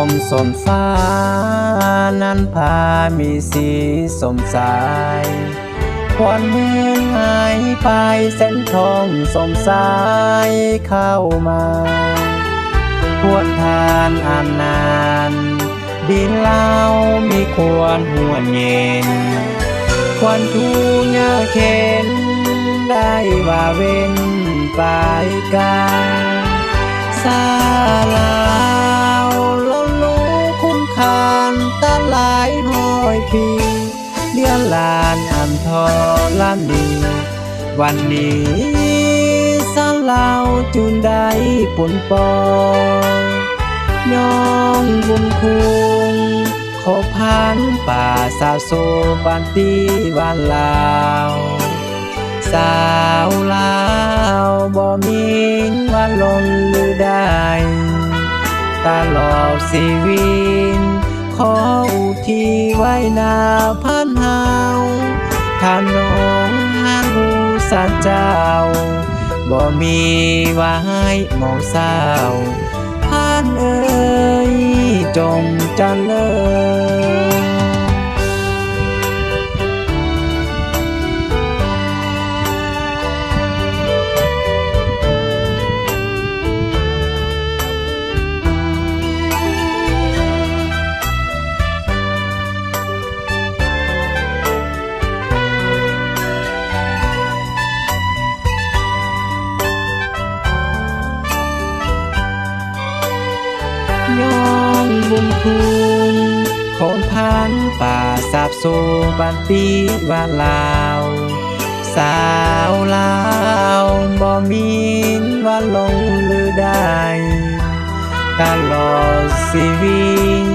ຊົມຊົນຟ້າ ນັນພາມີສີຊົມຊາຍ ຄວັນເມືອງຫາຍໄປ ແສງທອງຊົມຊາຍເຂົ້າມາ ພວກທ່ານອຳນາດ ດິນລາວມີຄວາມຮ່ວມເຢັນ ຄວາມທຸກຍາກເຂັນໄດ້ວ່າເວັ້ນໄປໄກ ຊາວລາວລ້ອງຮູ້ຄຸນຄ່າຕະຫຼາຍຮ້ອຍປີ ເດືອດຮ້ອນອຳທໍລະນີ ວັນນີ້ຊາວລາວຈຶ່ງໄດ້ປົນປ່ອຍ ຍ້ອນບຸນຄຸນຂອງພັນປ່າສາວໂສພັນຕີວານລາວ ຊາວລາວບໍ່ມີວັນຫຼົງລືໄດ້ ຕະຫຼອດຊີວິດ ຂໍອຸທິດໄວ້ໜ້າພັນເຮົາ ທຳນອງຮັກບູຊາເຈົ້າ ບໍ່ມີວ່າຮ້າຍໝອງເສົ້າ ທ່ານເອີຍ ຈົ່ງຈະເລີນ. ຍ້ອນບຸນຄຸນຂອງພັນປ່າສາບສູນບັນຕິວາລາວ ຊາວລາວບໍ່ມີວັນຫຼົງລືໄດ້ ຕະຫຼອດຊີວິດ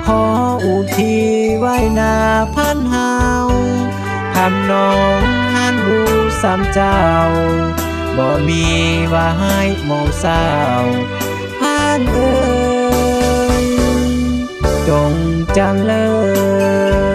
ຂໍອຸທິດໄວ້ໜ້າພັນເຮົາ ທຳນອງຮັກບູຊາເຈົ້າ ບໍ່ມີວ່າຮ້າຍໝອງເສົ້າ ທ່ານເອີຍ ຈົ່ງຈະເລີນ.